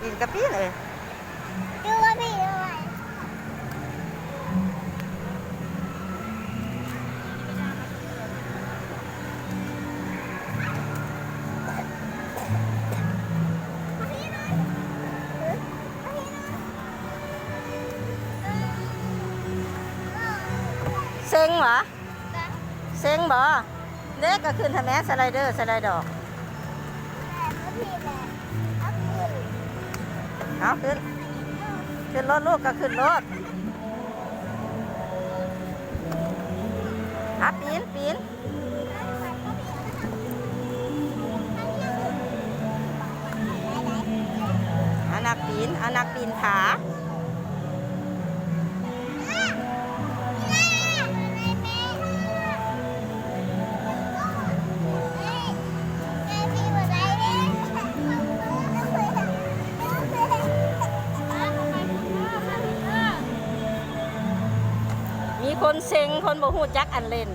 ປີນກະປີນເອີຍ. ຢູ່ວ່າພີ່ເອີຍ. ເຊັງຫວາ? ເຊັງບໍ່? ເດ້ ກະຂຶ້ນຫັ້ນແຫຼະ ສະໄລເດີ ສະໄລດອກ. ເອົາ ຂຶ້ນ ຂຶ້ນລົດລູກ ກະຂຶ້ນລົດ. ອາ ປີນ ປີນ. ອາ ນັກປີນ ອາ ນັກປີນຜາ. ມີຄົນເຊັງ ຄົນບໍ່ຮູ້ຈັກອັນຫຼິ້ນ.